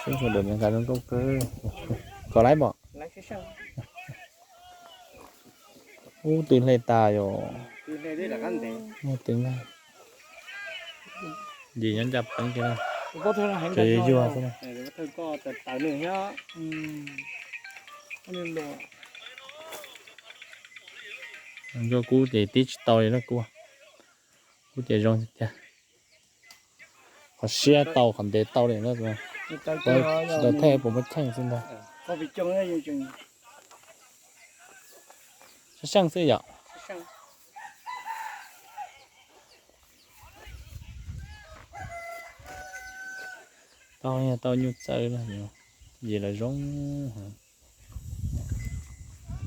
Sub sawv daws nqa zoo nkauj kawg. Kov laib mom. Ub, twb hle tas yom. Twb hle. Yim nyob ncaj peeb kiag na. Ces yuag xwb na. Nkauj kub ces tib tsis tau li na kub. Kub ces zoo tiag. Qhov siab tau, qhov ntev tau li na. Tsis tau thaij puas muaj cheej xwb ntag. Sab seej xwb yom. Tau, tau nyuj txawv na, yim los zoo.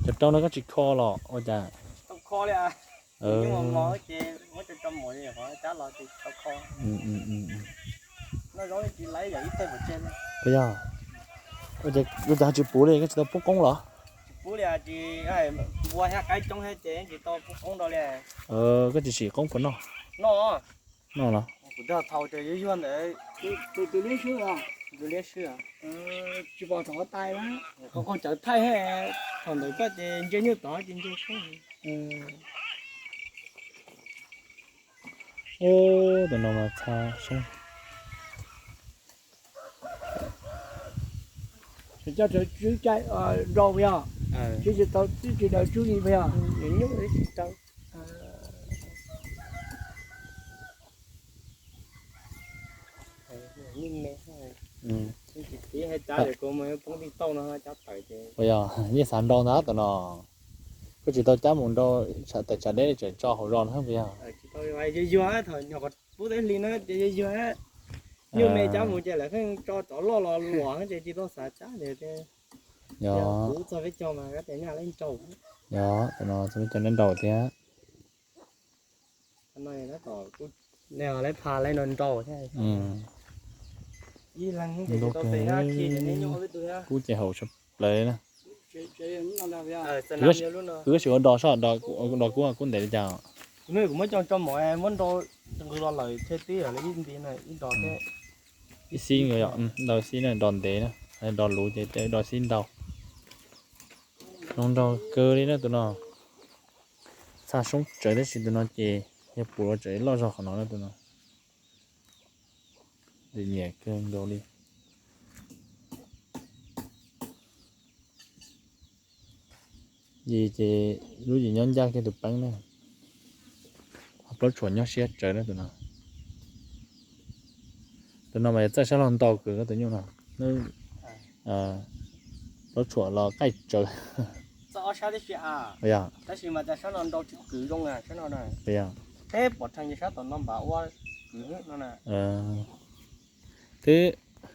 Cov rau no koj tsis kho los ua cas? Yog, ua cas ho tsis puv li, koj tsis tau pub qoob los? Koj tsis sim qoob puas noj? Noj los? Tsis pom rov qab tais, thaum ntawd koj ces ntsia nyuj tod ces ntsia seb. Tus no mas txha soob. Coj tswb caij nrau puas yog? Tsis tau, twb tsis daws tswb li puas yog? Nyuj tsis tau. Puas yog, yeej xav nrau ntag tus no. Koj tsis tau cab mus nrau tawm tshav deb li, tseem tso hauv zos no puas yog? Yuag yuag, thaum nyuam qhuav pub teb hli no ces yuag yuag. Nyuj me cab mus ces lawv pheej tso cov loj los luam ces tsis tau xav cab li. Yog, kuv txog peb caug mas kab tias nyaj lawv nrau. Yog, tus no txog peb caug nrau thiab. Lawv pha lawv no nrau thiab. Kub ces haum tshaj plaws na. Kuv sim ua dos soj, dos kub, kub ntev li cas? Kuv muab coj tso mov, muab nrau nqws los lawm thiab, twb yog ib nti ib dos thiab. Ib xib, nrau xib na, dos ntev na, dos luv ces dos xib ntau. Zoo nraug kawg li na tus no. Txha soob tsawv tab sis tus no ces yog puv los tseem loj zog qhov no na tus no. Nyiam kawg nkaus li. Yim ces lub yim nyob ncaj kiag tus peeb na. Plaub tshuam nyob siab tsawv na tus no. Tus no mas yog txawj sab laug ntau kawg koj tus nyuj no. Plaub tshuam los qaij tsawv. Yog. Twb